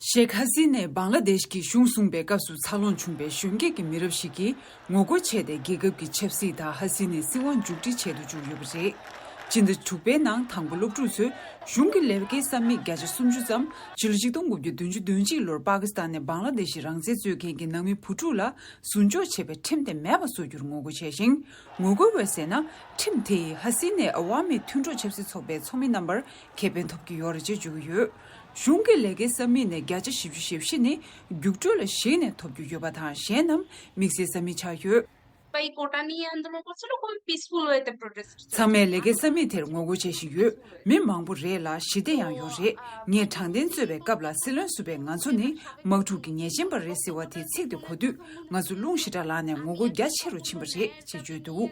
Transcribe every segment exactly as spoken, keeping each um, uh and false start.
ཤེག་ཧ་སི་ནས་བང་ལ་དེཤ་གི་གཞུང་བཟུང་པའི་སྐབས་སུ་འཚར་ལོངས་བྱུང་པའི་གཞོན་སྐྱེས་ཀྱི་མི་རབས་ཤིག་གིས་ངོ་རྒོལ་བྱས་ཏེ། རྒྱལ་ཁབ་ཀྱི་ཆབ་སྲིད་དང་ཧ་སི་ནའི་སྲིད་དབང་མཇུག་སྒྲིལ་བྱེད་དུ་བཅུག་ཡོད་པ་རེད། སྤྱི་ཟླ་དྲུག་པའི་ནང་དང་པོ་སློབ་ཕྲུག་ཚོས་གཞུང་གི་ལས་ཀའི་ས་མིག་བརྒྱ་ཆ་སུམ་ཅུ་ཙམ། ཕྱི་ལོ་ཆིག་སྟོང་དགུ་བརྒྱ་བདུན་ཅུ་དོན་གཅིག་ལོར་པ་ཀི་སི་ཐན་ནས་བང་ལ་དེཤ་རང་བཙན་རྩོད་མཁན་གྱི་ནང་མི་བུ་ཕྲུག་ལ་ཟུར་འཇོག་བྱས་པའི་ཁྲིམས་དེ་མེད་པ་བཟོ་རྒྱུར་ངོ་རྒོལ་བྱས་ཤིང་། ངོ་རྒོལ་བས་ཟེར་ན། ཁྲིམས་དེ་ཡིས་ཧ་སི་ནའི་ཨ་ཝ་མི་མཐུན་གྲོགས་ཆབ་སྲིད་ཚོགས་པའི་ཚོགས་མི་རྣམ་པར་ཁེ་ཕན་ཐོབ་ཀྱི་ཡོད་རེད་ཅེས་བརྗོད་ཀྱི་ཡོད། གཞུང་གི་ལས་ཀའི་ས་མིག་ནས་བརྒྱ་ཆ་བཞི་བཅུ་ཞེ་བཞི་ནི་རྒྱུགས་སྤྲོད་ལ་གཞིགས་ནས་ཐོབ་རྒྱུ་ཡོད་པ་དང་། གཞན་རྣམས་དམིགས་བསལ་ས་མིག་ཆགས་ཡོད། भाई कोटा नहीं आंदोलन को चलो कोई पीसफुल वे ते प्रोटेस्ट ཚང་མས་ལས་ཀའི་ས་མིག་དེར་ངོ་རྒོལ་བྱེད་བཞིན་ཡོད། མི་མང་པོ་རེད་ལ་ཞི་བདེ་ཡང་ཡོད་རེད། ངས་དྲང་བདེན་རྩོད་པའི་སྐབས་ལ་སྲིད་བློན་ཟུར་པས་ང་ཚོ་ནི་དམག་འཁྲུག་གི་ཉེས་ཅན་པ་རེད་ཟེར་བ་དེ་ཚིག་དེ་གོ་དུས། ང་ཚོ་རླུང་ཞེ་དྲག་ལངས་ནས་ངོ་རྒོལ་རྒྱ་ཆེ་རུ་ཕྱིན་པ་རེད་ཅེས་བརྗོད་འདུག་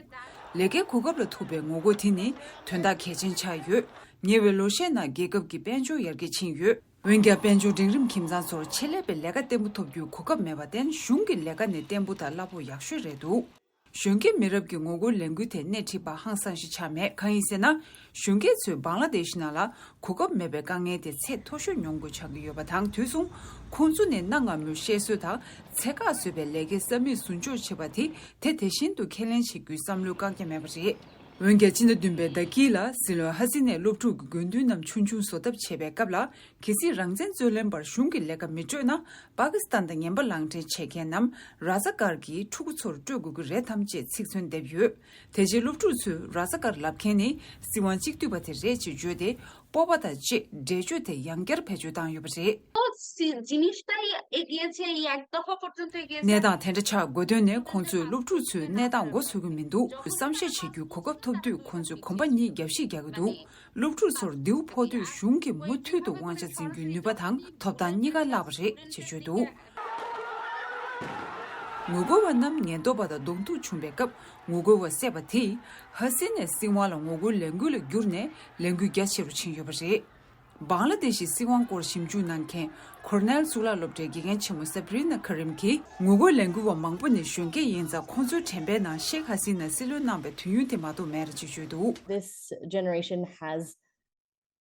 ལས་ཀའི་གོ་སྐབས་ལ་ཐུག་པའི་ངོ་རྒོལ་དེ་ནི་དོན་དག་གལ་ཆེན་ཆགས་ཡོད། ཉེ་བའི་ལོ་ཤས་ནང་རྒྱལ་ཁབ་ཀྱི་དཔལ་འབྱོར་ཡར་རྒྱས་ཕྱིན་ཡོད། འོན་ཀྱང་དཔལ་འབྱོར་འབྲིང་རིམ་ཁྱིམ་ཚང་ཚོར་ཆེད་ལས་པའི་ལས་ཀ་བརྟན་པོ་ཐོབ་རྒྱུའི་གོ་སྐབས་མེད་པར་བརྟེན། གཞུང་གི་ལས་ཀ་ནི་བརྟན་པོ་དང་རླབས་པོ་ཡག་ཤོས་རེད་འདུག་གཞོན་སྐྱེས་མི་རབས་ཀྱི་ངོ་རྒོལ་ལས་འགུལ་དེ་སྣེ་ཁྲིད་པ་ཧང་སང་ཞིག་ཆགས་མེད། གང་ཡིན་ཟེར་ན། གཞོན་སྐྱེས་ཚོས་བང་ལ་དེཤ་ནང་ལ་གོ་སྐབས་མེད་པའི་དཀའ་ངལ་དེ་ཚད་མཐོ་ཤོས་མྱོང་དགོས་ཆགས་ཀྱི་ཡོད་པ་དང་། དུས་མཚུངས་ཁོང་ཚོ་ནི་གནའ་སྔ་མོའི་བཤད་སྲོལ་དང་ཚད་བཀག་བཟོས་པའི་ལས་ཀའི་ས་མིག་ཟུར་འཇོག་བྱེད་པ་དེ་དེ་དེ་བཞིན་དུ་ཁས་ལེན་བྱེད་རྒྱུའི་བསམ་བློའི་བཀག་རྒྱ་མེད་པ་རེད། འོན་ཀྱང་སྤྱི་ཟླ་བདུན་པའི་ཟླ་དཀྱིལ་ལ་སྲིད་བློན་ཧ་སི་ནས་སློབ་ཕྲུག་གི་དགོས་འདུན་རྣམས་ཆུང་ཆུང་བཟོ་ཐབས་བྱས་པའི་སྐབས་ལ། གལ་སྲིད་རང་བཙན་རྩོད་ལེན་པར་གཞུང་གིས་ལས་ཀ་མི་སྤྲོད་ན། པ་ཀི་སི་ཐན་དང་ངན་པ་ལག་འབྲེལ་བྱེད་མཁན་རྣམས་ར་ཛ་ཀར་གྱི་ཕྲུ་གུ་ཚོར་སྤྲོད་དགོས་ཀྱི་རེད་དམ་ཅེས་ཚིག་མཚོན་འདེབས་ཡོད། དེ་རྗེས་སློབ་ཕྲུག་ཚོས་ར་ཛ་ཀར་ལབ་མཁན་ནི་སྲིད་དབང་གཅིག་བསྡུས་པ་དེ་རེད་ཅེས་བརྗོད་དེ། སྤོབས་པ་དང་བཅས་འགྲེལ་བརྗོད་དེ་ཡང་བསྐྱར་བེད་སྤྱོད་བཏང་ཡོད་པ་རེད། ও সি- জিনিসটাই এগিয়েছে, এই এক দফা পর্যন্ত এগিয়েছে। གནས་སྟངས་དེ་འདྲ་ཆགས་དགོས་དོན་ནི། ཁོང་ཚོས་སློབ་ཕྲུག་ཚོའི་གནས་སྟངས་མགོ་ཚོད་ཀྱི་མི་འདུག་བསམ་ཤེས་བྱེད་རྒྱུའི་གོ་སྐབས་ཐོབ་དུས། ཁོང་ཚོས་གོམ་པ་གཉིས་རྒྱབ་བཤིག་རྒྱག་གི་འདུག་སློབ་ཕྲུག་ཚོར་མདེའུ་ཕོག་དུས། གཞུང་གིས་མུ་མཐུད་དུ་དབང་ཆ་འཛིན་རྒྱུའི་ནུས་པ་དང་ཐོབ་ཐང་གཉིས་ཀ་བརླག་པ་རེད་ཅེས་བརྗོད་འདུག་ངོ་རྒོལ་བ་རྣམས་ཉེན་རྟོག་པ་དང་གདོང་ཐུག་བྱུང་བའི་སྐབས། ངོ་རྒོལ་བ་བསད་པ་དེས་ཧ་སི་ནའི་སྲིད་དབང་ལ་ངོ་རྒོལ་ལས་འགུལ་ལ་བསྒྱུར་ནས་ལས་འགུལ་རྒྱ་ཆེ་རུ་ཕྱིན་ཡོད་པ་རེད། བང་ལ་དེ་ཤི་སྲིད་དབང་སྐོར་ཞིབ་འཇུག་གནང་མཁན་ཁོར་ནེལ་གཙུག་ལག་སློབ་གྲྭའི་དགེ་རྒན་ཆེན་མོ་སབ་རི་ན་ཁ་རིམ་གྱིས། ངོ་རྒོལ་ལས་འགུལ་བ་མང་པོ་ནི་གཞོན་སྐྱེས་ཡིན་ཙང་། ཁོང་ཚོའི་དྲན་པའི་ནང་ཤེག་ཧ་སི་ན་སྲིད་བློན་གནང་བའི་དུས་ཡུན་དེ་མ་གཏོགས་མེད་རེད་ཅེས་བརྗོད་འདུག This generation has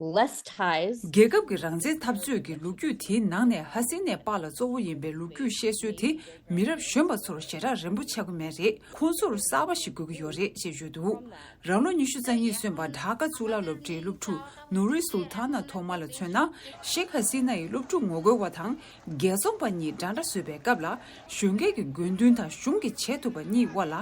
less ties. རྒྱལ་ཁབ་ཀྱི་རང་བཙན་འཐབ་རྩོད་ཀྱི་ལོ་རྒྱུས་དེའི་ནང་ནས། ཧ་སི་ནའི་པཱ་ལགས་གཙོ་བོ་ཡིན་པའི་ལོ་རྒྱུས་བཤད་སྲོལ་དེ་མི་རབས་གཞོན་པ་ཚོར་ཞེ་དྲག་རན་པོ་ཆགས་ཀྱི་མེད་རེད། ཁོང་ཚོར་གསར་པ་ཞིག་དགོས་ཀྱི་ཡོད་རེད་ཅེས་བརྗོད་འདུག་རང་ལོ་ཉི་ཤུ་རྩ་གཉིས་སོན་པ་དྷ་ཀ་གཙུག་ལག་སློབ་གྲྭའི་སློབ་ཕྲུག་ནུ་རི་སུལ་ཐ་ན་ཐོག་མ་ལ་མཚོན་ན། ཤེག་ཧ་སི་ན་ཡི་སློབ་ཕྲུག་ངོ་རྒོལ་བ་དང་རྒྱལ་འཛོམས་པ་གཉིས་འདྲ་འདྲ་བཟོས་པའི་སྐབས་ལ། གཞོན་སྐྱེས་ཀྱི་དགོས་འདུན་དང་གཞུང་གིས་བྱེད་ཐུབ་པ་གཉིས་དབར་ལ་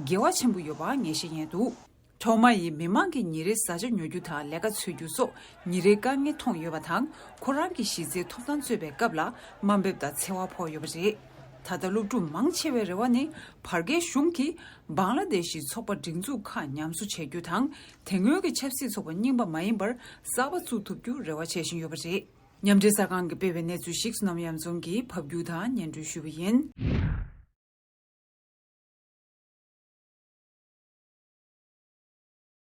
འགལ་བ་ཆེན་པོ་ཡོད་པ་ངེས་ཤེས་ཡིན་འདུག་ཐོག་མ་ཡིས་མི་མང་གིས་ཉིན་རེའི་བཟའ་བཅའ་ཉོ་རྒྱུ་དང་ལས་ཀ་འཚོལ་རྒྱུ་སོགས་ཉིན་རེའི་དཀའ་ངལ་མཐོང་ཡོད་པ་དང་། ཁོ་རང་གི་གཞི་རྩའི་ཐོབ་ཐང་རྩོད་པའི་སྐབས་ལ་དམའ་འབེབས་དང་འཚེ་བ་ཕོག་ཡོད་པ་རེད། ད་ལྟ་སློབ་ཕྲུག་མང་ཆེ་བའི་རེ་བ་ནི། བར་བརྒལ་གཞུང་གིས་བང་ལ་དེ་ཤི་ཚོགས་པ་སྒྲིག་འཛུགས་ཁག་ཉམས་གསོ་བྱེད་རྒྱུ་དང་། དེ་སྔོན་གྱི་ཆབ་སྲིད་ཚོགས་པ་རྙིང་པ་མ་ཡིན་པར་གསར་པ་བཙུགས་ཐུབ་རྒྱུ་རེ་བ་བྱེད་བཞིན་ཡོད་པ་རེད། མཉམ་འབྲེལ་གསར་ཁང་གིས་སྤེལ་བའི་གནས་ཚུལ་ཞིག་བསོད་ནམས་གཡང་འཛོམས་ཀྱིས་ཕབ་སྒྱུར་དང་སྙན་སྒྲོན་ཞུས་པ་ཡིན།